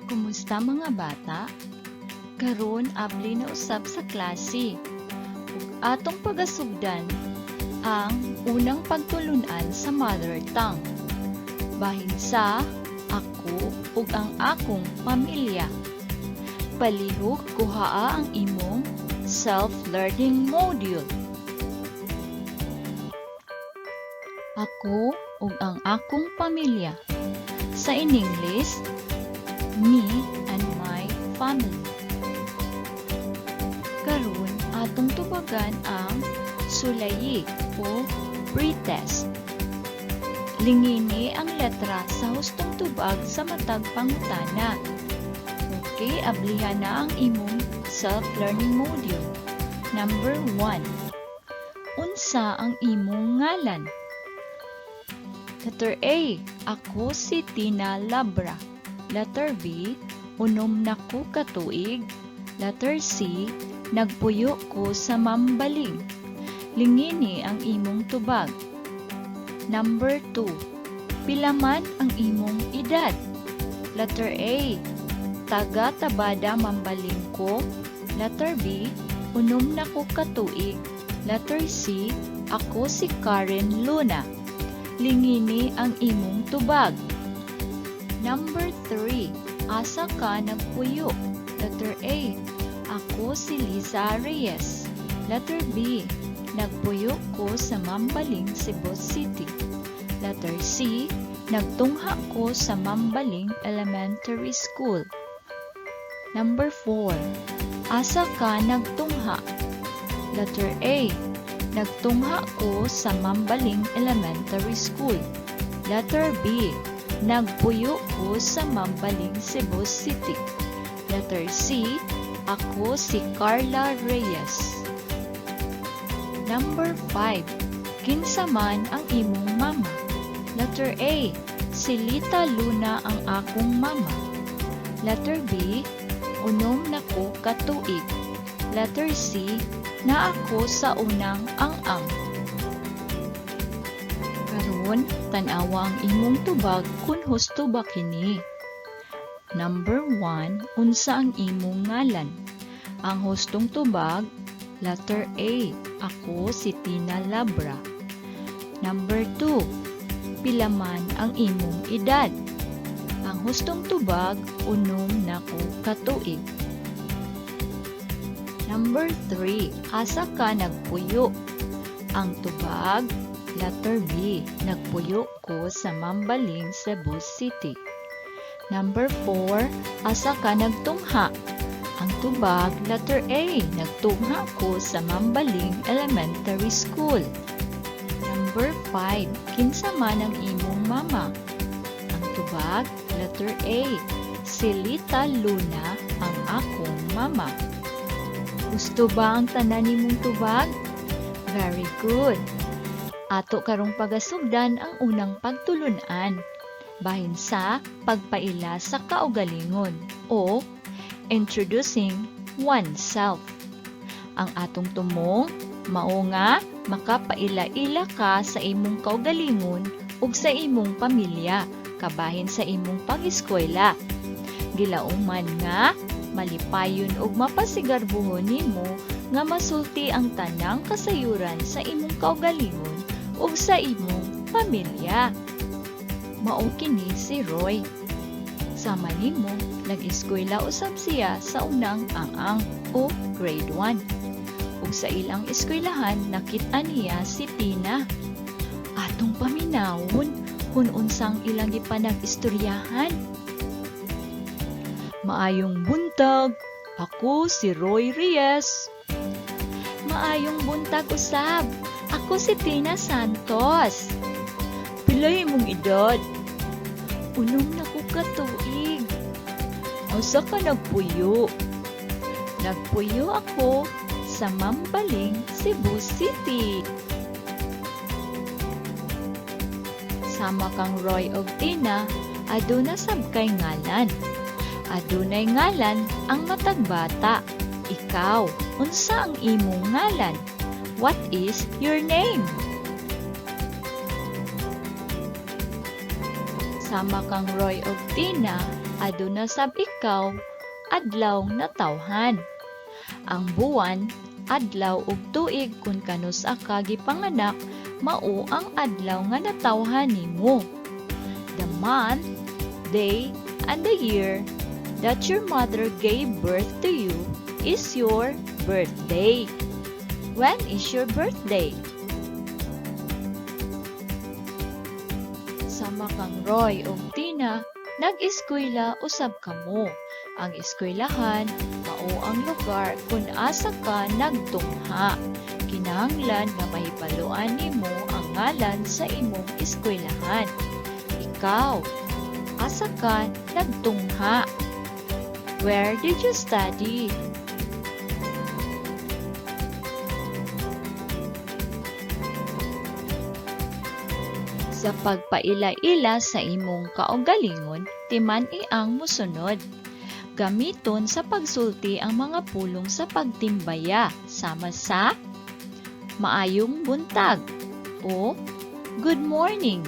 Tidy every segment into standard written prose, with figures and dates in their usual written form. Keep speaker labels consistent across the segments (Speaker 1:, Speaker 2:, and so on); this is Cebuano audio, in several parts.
Speaker 1: Kumusta, mga bata? Karon abli na usab sa klase. Ug atong pagasugdan ang unang pagtulunan sa mother tongue. Bahin sa "Ako ug ang akong pamilya." Palihog kuhaa ang imong self-learning module. Ako ug ang akong pamilya. Sa in English, me and my family. Karon atong tubagan ang sulayi o pretest. Lingini ang letra sa hustong tubag sa matag pangutana. Okay, ablihan na ang imong self-learning module. Number 1. Unsa ang imong ngalan? Letter A. Ako si Tina Labra. Letter B. 6 na ko ka tuig. Letter C. Nagpuyo ko sa Mambaling. Lingini ang imong tubag. Number 2. Pila man ang imong edad? Letter A. Taga Tabada Mambaling ko. Letter B. 6 na ko ka tuig. Letter C. Ako si Karen Luna. Lingini ang imong tubag. Number 3. Asa ka nagpuyo? Letter A. Ako si Lisa Reyes. Letter B. Nagpuyo ko sa Mambaling, Cebu City. Letter C. Nagtungha ko sa Mambaling Elementary School. Number 4. Asa ka nagtungha? Letter A. Nagtungha ko sa Mambaling Elementary School. Letter B. Nagpuyo ko sa Mambaling, Cebu City. Letter C. Ako si Carla Reyes. Number 5. Kinsa man ang imong mama? Letter A. Si Lita Luna ang akong mama. Letter B. 6 na ko ka tuig. Letter C. Naa ko sa unang ang-ang. Karon, tan-awa ang imong tubag kung husto ba kini. Number 1, unsa ang imong ngalan? Ang hustong tubag, letter A, ako si Tina Labra. Number 2, pila man ang imong edad? Ang hustong tubag, 6 na ko ka tuig. Number 3, asa ka nagpuyo? Ang tubag, letter B, nagpuyo ko sa Mambaling, Cebu City. Number 4, asa ka nagtungha? Ang tubag, letter A, nagtungha ko sa Mambaling Elementary School. Number 5, kinsa man ang imong mama? Ang tubag, letter A, si Lita Luna ang akong mama. Husto ba ang tanan nimong tubag? Very good! Ato karong pagasugdan ang unang pagtulunan. Bahin sa pagpaila sa kaugalingon o introducing oneself. Ang atong tumong mao nga makapaila-ila ka sa imong kaugalingon ug sa imong pamilya kabahin sa imong pag-eskwela. Gilauman nga malipayon ug mapasigarbuhon nimo nga masulti ang tanang kasayuran sa imong kaugalingon ug sa imong pamilya. Mao kini si Roy. Sama nimo, nag-eskwela usab siya sa unang ang-ang o grade 1. Ug sa ilang eskwelahan nakit-an niya si Tina. Atong paminawon kung unsang ilang gipanag-istoryahan. Maayong buntag. Ako si Roy Reyes. Maayong buntag usab. Ako si Tina Santos. Pila imong edad? 6 na ko ka tuig. Asa ka nagpuyo? Nagpuyo ako sa Mambaling, Cebu City. Sama kang Roy og Tina, aduna sab kay ngalan. Adunay ngalan ang matag bata. Ikaw, unsa ang imong ngalan? What is your name? Sama kang Roy og Tina, Aduna sab ikaw adlaw natawhan. Ang buwan, adlaw ug tuig kun kanus-a ka gipanganak mao ang adlaw nga natawhan nimo. The month, day, and the year that your mother gave birth to you is your birthday. When is your birthday? Sama kang Roy ug Tina, nag-eskwela usab kamo. Ang eskwelahan mao ang lugar kung asa ka nagtungha. Kinahanglan nga mahibaloan nimo ang ngalan sa imong eskwelahan. Ikaw, asa ka nagtungha? Where did you study? Sa pagpaila-ila sa imong kaugalingon, timan-i ang mosunod. Gamiton sa pagsulti ang mga pulong sa pagtimbaya sama sa maayong buntag o good morning,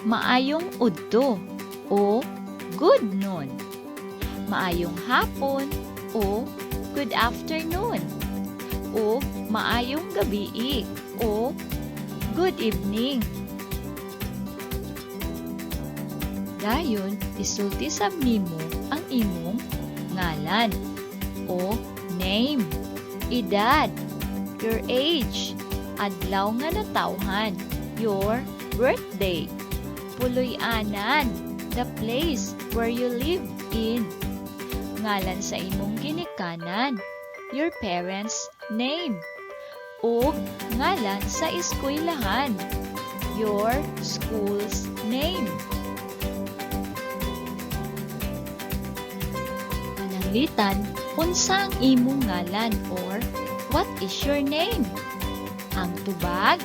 Speaker 1: maayong udto o good noon, maayong hapon o good afternoon, o maayong gabii o good evening. Dayon, isulti sab nimo ang imong ngalan o name, edad, your age, adlaw nga natawhan, your birthday, puloy-anan, the place where you live in, ngalan sa imong ginikanan, your parents' name, ug ngalan sa eskwelahan, your school's name. Pananglitan, unsa ang imong ngalan or what is your name? Ang tubag,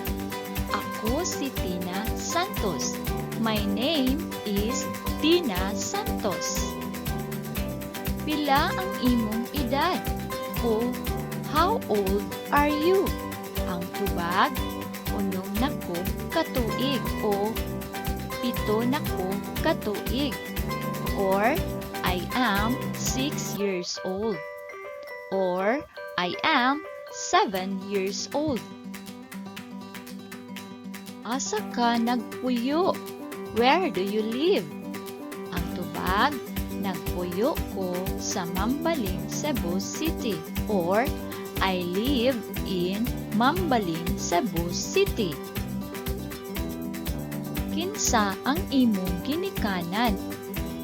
Speaker 1: ako si Tina Santos. My name is Tina Santos. Pila ang imong edad? O how old are you? Ang tubag, 6 na ko katuig o 7 na ko katuig. Or I am 6 years old. Or I am 7 years old. Asa ka nagpuyo? Where do you live? Ang tubag, nagpuyo ko sa Mambaling, Cebu City. Or I live in Mambaling, Cebu City. Kinsa ang imong ginikanan?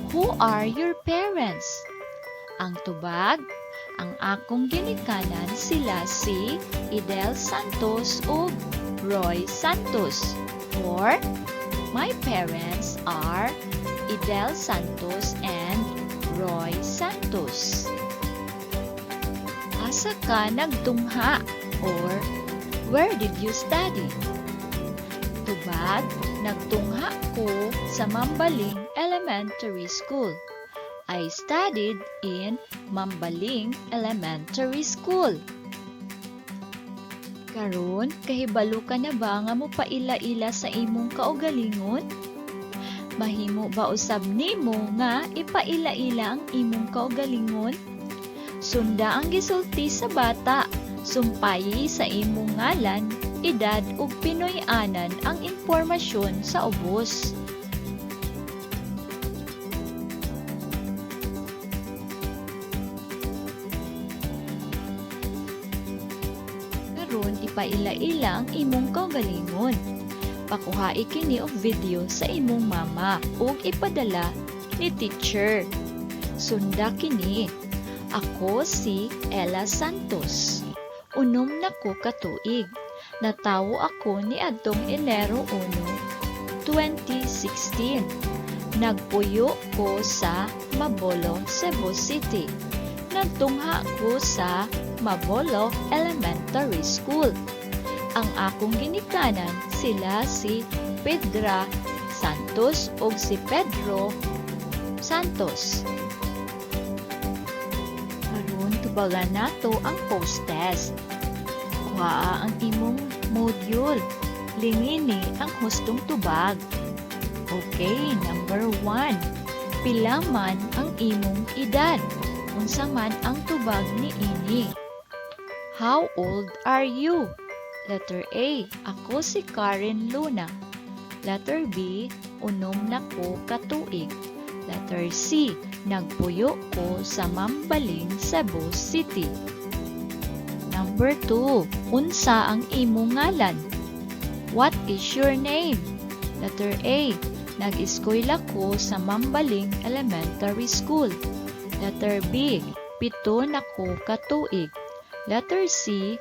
Speaker 1: Who are your parents? Ang tubag, ang akong ginikanan sila si Idel Santos ug Roy Santos. Or, my parents are Idel Santos and Roy Santos. Asa ka nagtungha? Or, where did you study? Tubag, nagtungha ko sa Mambaling Elementary School. I studied in Mambaling Elementary School. Karon, kahibalo ka na ba nga mopaila-ila sa imong kaugalingon? Mahimo ba usab nimo nga ipaila-ila ang imong kaugalingon? Sunda ang gisulti sa bata, sumpayi sa imong ngalan, edad ug Pinoy-anan ang impormasyon sa ubos. Karon ipaila-ila ang imong kaugalingon. Pakuhai kini og video sa imong mama ug ipadala ni teacher. Sunda kini. Ako si Ella Santos. 6 na ko ka tuig. Natawo ako niadtong Enero 1, 2016. Nagpuyo ko sa Mabolo, Cebu City. Nagtungha ko sa Mabolo Elementary School. Ang akong ginikanan sila si Pedra Santos ug si Pedro Santos. Karon tubagan nato ang post-test. Kuhaa ang imong module. Lingini ang hustong tubag. Okay, number 1. Pila man ang imong edad? Unsa man ang tubag niini? How old are you? Letter A. Ako si Karen Luna. Letter B. 6 na ko ka tuig. Letter C. Nagpuyo ko sa Mambaling, Cebu City. Number 2. Unsa ang imong ngalan? What is your name? Letter A. Nag-eskwela ko sa Mambaling Elementary School. Letter B. 7 na ko ka tuig. Letter C.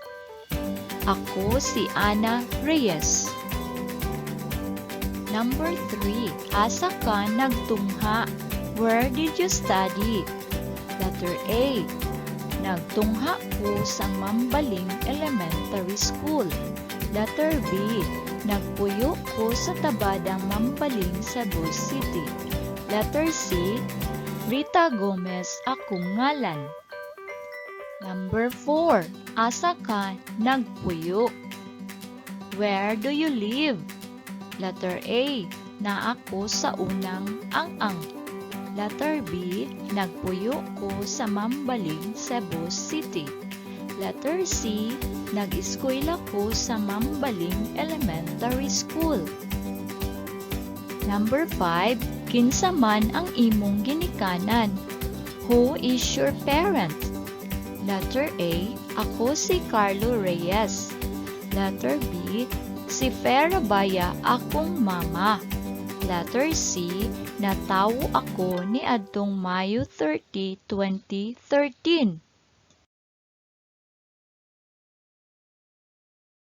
Speaker 1: Ako si Ana Reyes. Number 3. Asa ka nagtungha? Where did you study? Letter A. Nagtungha ko sa Mambaling Elementary School. Letter B. Nagpuyo ko sa Tabadang Mambaling, Cebu City. Letter C. Rita Gomez akong ngalan. Number 4. Asa ka nagpuyo? Where do you live? Letter A. Naa ko sa unang ang-ang. Letter B. Nagpuyo ko sa Mambaling, Cebu City. Letter C. Nag-eskwela ko sa Mambaling Elementary School. Number 5. Kinsa man ang imong ginikanan? Who is your parent? Letter A. Ako si Carlo Reyes. Letter B. Si Fera Baya akong mama. Letter C. Natawo ako niadtong Mayo 30, 2013.